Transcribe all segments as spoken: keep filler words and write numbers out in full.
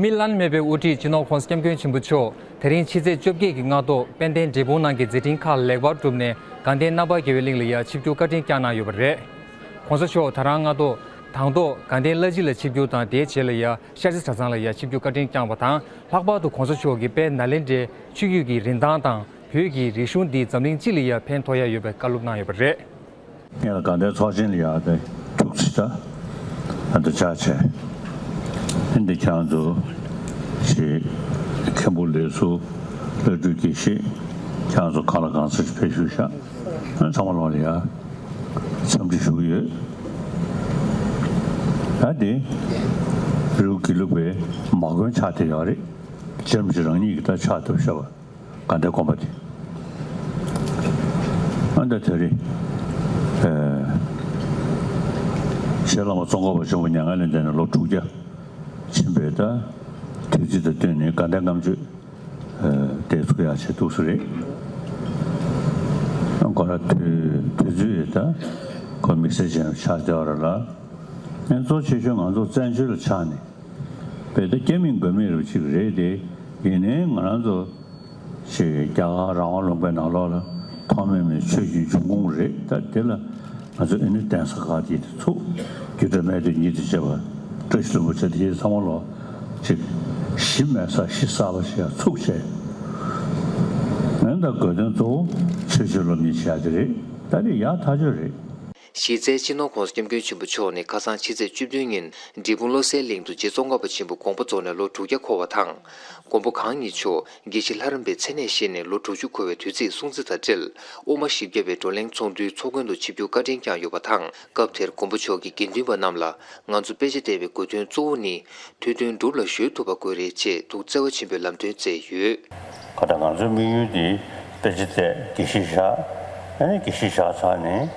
མི་བླ་ན་མེད་པའི་དབུ་ཁྲིད་སྤྱི་ནོར་༸གོང་ས་༸སྐྱབས་མགོན་ཆེན་པོ་མཆོག་དེ་རིང་ཕྱི་ཚེས་བཅོ་བརྒྱད་ཀྱི་སྔ་དྲོ་དཔལ་ལྡན་འབྲས་སྤུངས་ནང་གི་མཛད་འཕྲིན་ཁག་ལེགས་པར་གྲུབ་ནས་དགའ་ལྡན་རྣམ་པ་རྒྱལ་བའི་གླིང་ལ་ཡ་ཆིབས་བསྒྱུར་བཀའ་དྲིན་བསྐྱངས་གནང་ཡོད་པ་རེད། ༸གོང་ས་མཆོག་ད་རང་སྔ་དྲོ་དང་ཐོག་དགའ་ལྡན་བླ་སྤྱི་ལ་ཆིབས་བསྒྱུར་དང་དེའི་རྗེས་ལ་ཡ་ཤར་རྩེ་གྲྭ་ཚང་ལ་ཡ་ཆིབས་བསྒྱུར་བཀའ་དྲིན་བསྐྱངས་པ་དང་། ལྷག་པར་དུ་༸གོང་ས་མཆོག་གིས་དཔལ་ནཱ་ལེནྡྲའི་ཆོས་བརྒྱུད་ཀྱི་རིན་ཐང་དང་བོད་ཀྱི་རིག་གཞུང་འདི་འཛམ་གླིང་སྤྱི་ལ་ཡ་ཕན་ཐོགས་ཡ་ཡོད་པའི་བཀའ་སློབ་གནང་ཡོད་པ་རེད། ངས་ལ་དགའ་ལྡན་ཚོགས་ཆེན་ལ་ཡ་དེ་ཐུགས་རྗེ་ཆེ། ཨ་འདི་ཆ་ཆེ། ཨ་འདི་ཁྱེད་རང་ཚོ་ཞེས་མཁན་པོ་ལས་ཚོ་བླ་སྤྲུལ་དགེ་བཤེས་ཁྱེད་རང་ཚོ་གང་ལ་གང་འཚམ་ཞིག་ཕེབས་བཞུགས་ཤག་ཨ་ཚང་མ་ལོག་ལ་ཡ་འཚམས་འདྲི་ཞུ་གི་ཡོད། ད་དེ་རི་བོ་དགེ་ལུགས་པའི་མ་དགོན་ཆགས་བསྡད་ཡོད་རེད། རྗེ་རིན་པོ་ཆེ་རང་ཉིད་ཀྱིས་ད་ཕྱག་བཏབ་བཞག་པ། དགའ་ལྡན་དགོན་པ་དེ། ཨ་ད་དེ་རིང་། ཨེ། ཞེ་བླ་མ་ཙོང་ཁ་པ་ཆེན་པོ་མྱ་ངན་ལས་འདས་ནས་ལོ་དྲུག་བརྒྱ་ཕྱིན་པའི་ད་དུས་ཚིགས་དང་བསྟུན་ནས་དགའ་ལྡན་ལྔ་མཆོད་ཨེ་དེ་ཚུགས་ཡག་བྱས་འདུག་སེ་རེད། ཁོ་ར་དུས་དུས་ཚོད་ཡོད་ད་ཁོ་དམིགས་བསལ་ཅན་ཆགས་བསྡད་པ་རེད་ལ། ཨེ་གཙོ་ཆེ་ཤོས་ང་ཚོ་བཙན་བྱོལ་ལ་ཆགས་ནས་བོད་དུ་སྐྱ་མིན་མགོ་མིན་རུ་ཅིག་རེད་དེ། ཡིན་ནའི་ང་རང་ཚོ་ཞེས་རྒྱ་གར་རང་དབང་ལུང་པའི་ནང་ལོགས་ལ་ཐོགས་མེད་མའི་ཆོས་ཀྱི་འབྱུང་ཁུངས་རེད། ད་དེ་ལ་ང་ཚོ་ཨེ་ནི་གདན་ས་ཁག་དེ་ཚུགས་རྒྱུད་གྲྭ་སྨད་སྟོད་གཉིས་དང་བཅས་པ་བཀྲ་ཤིས་ལྷུན་པོ་ཆེ་དེ་ཚང་མ་ལོག་ཅིག་གཞི་མེད་ས་གཞི་གསར་པ་ཞིག་ཚུགས་བྱས། ཨེ་ད་དགོས་དོན་གཙོ་བོ་ཆོས་ཕྱོགས་སློབ་གཉེར་བྱེད་ཡ་དེ་རེད། ད་དེ་ཡག་ཐག་ཆོད་རེད། གཞི་རྩའི་སྤྱི་ནོར་༸གོང་ས་༸སྐྱབས་མགོན་ཆེན་པོ་མཆོག་ནི་ཁ་སང་ཕྱི་ཚེས་བཅུ་བདུན་ཉིན་འབྲས་སྤུངས་བློ་གསལ་གླིང་དུ་རྗེ་ཙོང་ཁ་པ་ཆེན་པོ་དགོངས་པ་རྫོགས་ནས་ལོ་དྲུག་བརྒྱ་འཁོར་བ་དང་། མགོན་པོ་གང་ཉིད་མཆོག་དགེ་བཤེས་ལྷ་རམས་པའི་མཚན་གནས་བཞེས་ནས་ལོ་དྲུག་ཅུ་འཁོར་བའི་དུས་ཚིགས་སྲུང་བརྩི་དང་འབྲེལ། དབུ་མ་བཞི་བརྒྱ་པའི་བགྲོ་གླེང་ཚོགས་འདུའི་ཚོགས་མགོན་དུ་ཆིབས་བསྒྱུར་བཀའ་དྲིན་བསྐྱངས་ཡོད་པ་དང་། སྐབས་དེར་མགོན་པོ་མཆོག་གིས་དགེ་འདུན་པ་རྣམས་ལ་ང་ཚོ་དཔེ་ཆ་བལྟས་པའི་དགོས་དོན་གཙོ་བོ་ནི་ཐོས་དོན་སྒྲུབ་ལ་གཞོལ་ཐུབ་པ་དགོས་རེད་ཅེས་འདུག་བརྩེ་བ་ཆེན་པོས་ལམ་སྟོན་བསྩལ་ཡོད། ཁ་ད་ང་ཚོའི་དམིགས་ཡུལ་དེ་དཔེ་ཆ་བལྟས་དགེ་བཤེས་བཞག་ཨ་ནི་དགེ་བཤེས་བཞག་ཚར་ནས་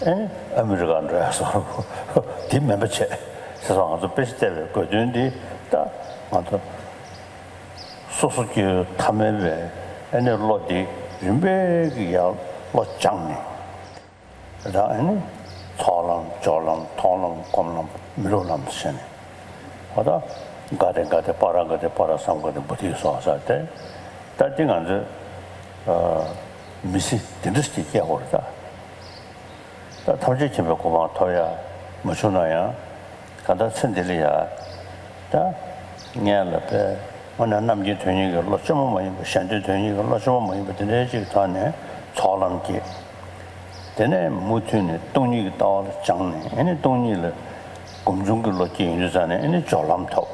ཨ་ནི་ཨ་མི་རི་ཀ་འགྲོ་ཡ་བཟོ་འདི་མིན་པ་བྱས་ཟེར་སོང་། ང་ཚོ་དཔེ་ཆ་བལྟས་པའི་དགོས་དོན་འདི་ད་ང་ཚོ་སོ་སོ་སྐྱེ་བོ་ཐ་མལ་པའི་ཨ་ནི་བློ་འདི་རིམ་པས་ཀྱི་ཡར་བློ་སྦྱངས་ནས། ད་ཨ་ནི་ཚོགས་ལམ་སྦྱོར་ལམ་མཐོང་ལམ་སྒོམ་ལམ་མི་སློབ་ལམ་ཟེར་ནས། འོ་ད་ག་དེ་ག་དེ་པ་ར་ག་དེ་པ་ར་སམ་ག་དེ་བོ་དྷི་སྭཱ་ཧཱ་ཟེར་ཏེ། ད་འདི་ང་ཚོས་ཨ་མི་ཚེ་འདི་འདྲ་ཞིག་སྐྱེལ་དགོས་རེད་ད། ད་ཐམས་ཅད་མཁྱེན་པའི་གོ་འཕང་ཐོབ་ཡ་མ་བྱུང་ན་ཡང་། གང་ལྟར་ཚེ་འདི་ལ་ཡ། ད་ངས་ལ་པའི་དངོས་གནས་རྣམ་མཁྱེན་དོན་གཉིས་ཀྱི་བློ་སྐྱོ་མོ་མ་ཡིན་པ། གཞན་དོན་དོན་གཉིས་ཀྱི་བློ་སྐྱོ་མོ་མ་ཡིན་པ་དེ་འདྲའི་ཅིག་ཐོག་ནས་ཚོགས་ལམ་སྐྱེས། དེ་ནས་མུ་མཐུད་ནས་སྟོང་ཉིད་ཀྱི་ལྟ་བ་ལ་སྦྱངས་ནས་ཨེ་ནི་སྟོང་ཉིད་ལ་སྒོམ་བྱུང་གི་བློ་སྐྱེས་ཡོང་དུས་ཙང་ནས་ཨེ་ནི་སྦྱོར་ལམ་ཐོབ།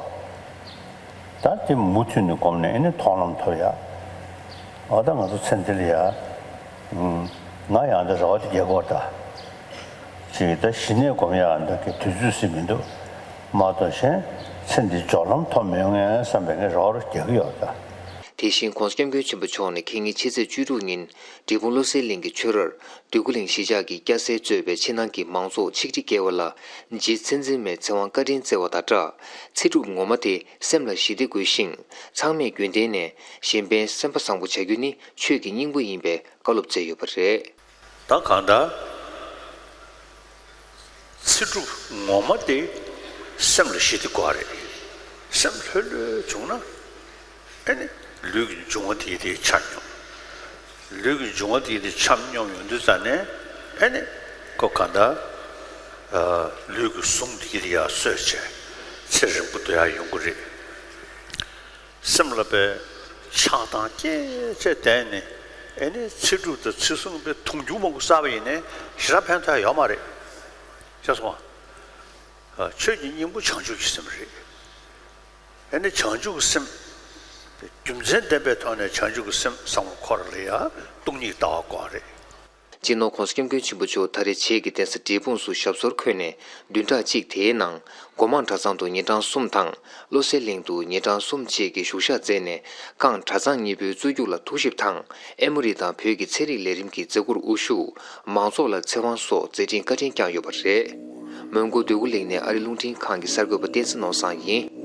ད་དེ་མུ་མཐུད་ནས་སྒོམ་ནས་ཨེ་ནི་མཐོང་ལམ་ཐོབ་ཡ། འོ་ད་ང་ཚོ་ཚེ་འདི་ལ་ཡ། ང་ཡང་ད་རེ་བ་དེ་རྒྱག་གི་ཡོད་ད། ཅིག་ད་གཞི་ནས་སྒོམ་ཡག་འདྲ་གི་དུས་ཚོད་ཟིན་མི་འདུག་མ་གཏོགས་གཞན་ཚེ་འདི་སྦྱོར་ལམ་ཐོབ་མི་ཡོང་ངས་བསམ་པའི་ངས་རོགས་རོགས་རྒྱག་གི་ཡོད་ད། དེ་བཞིན་༸གོང་ས་༸སྐྱབས་མགོན་ཆེན་པོ་མཆོག་ནས་ཁེ་ཉིན་ཕྱི་ཚེས་བཅུ་དྲུག་ཉིན་འབྲས་སྤུངས་བློ་གསལ་གླིང་གི་ཆོས་རར་འདོད་རྒུ་གླིང་གཞིས་ཆགས་ཀྱི་སྐྱ་སེར་གཙོས་པའི་ཕྱི་ནང་གི་མང་ཚོགས་ཆིག་ཁྲི་བརྒལ་བ་ལ་རྗེ་ཚེ་འཛིན་མའི་ཚེ་དབང་བཀའ་དྲིན་བསྩལ་བ་དང་སྦྲགས། ཚེ་སྒྲུབ་ངོ་མ་དེ་སེམས་ལ་ཞི་བདེ་དགོས་ཤིང་། ཚང་མས་རྒྱུན་གཏན་ནས་གཞན་ཕན་སེམས་པ་བཟང་པོ་བྱ་རྒྱུ་ནི་ཆོས་ཀྱི་སྙིང་པོ་ཡིན་པའི་བཀའ་སློབ་སྩལ་ཡོད་པ་རེད། ད་གང་ལྟར་ཚེ་སྒྲུབ་ངོ་མ་དེ་སེམས་ལ་ཞི་བདེ་དགོས་རེད། སེམས་ལྷོད་ལྷོད་བྱུང་ན་ཨེ་ནི་ལུས་ཀྱི་འབྱུང་བ་དེ་དེ་ཆ་སྙོམས། ལུས་ཀྱི་འབྱུང་བ་དེ་དེ་ཆ་སྙོམས་ཡོང་དུས་ཙང་ནས་ཨེ་ནི་ཁོ་གང་ལྟར་ལུས་ཀྱི་ཟུངས་དེ་དེ་ཡར་གསོས་བྱས་ཚེ་རིང་པོ་སྡོད་ཡག་ཡོང་གི་རེད། སེམས་ལ་པའི་ཆགས་སྡང་སྐྱེས་བྱས་བསྡད་ནས་ཨེ་ནི་ཚེ་སྒྲུབ་དང་ཚེ་བཟུང་པའི་དུང་ཕྱུར་མང་པོ་བསགས་པ་ཡིན་ནའི་ཞེ་དྲག་ཕན་ཐོགས་ཡོད་མ་རེད། ཤེས་སོང་ང་། ཆོས་ཀྱི་སྙིང་པོ་བྱང་ཆུབ་ཀྱི་སེམས་རེད། ཨེ་ནི་བྱང་ཆུབ་ཀྱི་སེམས། རྒྱུ་མཚན་ལྡན་པའི་ཐོག་ནས་བྱང་ཆུབ་ཀྱི་སེམས་བཟང་པོ་འཁོར་ལ་ཡ་སྟོང་ཉིད་ལྟ་བ་དགོས་རེད། སྤྱི་ནོར་༸གོང་ས་༸སྐྱབས་མགོན་ཆེན་པོ་མཆོག་ད་རེས་བྱེས་ཀྱི་གདན་ས་འབྲས་སྤུངས་སུ་ཞབས་སོར་འཁོད་ནས་བདུན་ཕྲག་གཅིག་དེའི་ནང་སྒོ་མང་གྲྭ་ཚང་དུ་ཉིན་གྲངས་གསུམ་དང་བློ་གསལ་གླིང་དུ་ཉིན་གྲངས་གསུམ་བཅས་ཀྱི་བཞུགས་ཞག་མཛད་ནས་ཀང་གྲྭ་ཚང་གཉིས་པོའི་གཙོ་རྒྱུགས་ལ་ཐུགས་ཞིབ་དང་ཨེ་མོ་རི་དང་བོད་ཀྱི་ཚན་རིག་ལས་རིམ་གྱི་མཛད་ཁུར་དབུ་བཞུགས། མང་ཚོགས་ལ་ཚེ་དབང་སོགས་མཛད་འཕྲིན་བཀའ་དྲིན་བསྐྱངས་ཡོད་པ་རེད། མོན་གྷོ་འདོད་རྒུ་གླིང་ནས་ཨ་རི་རླུང་འཕྲིན་ཁང་གི་གསར་འགོད་པ་བསྟན་འཛིན་ནོར་བཟང་ཡིན།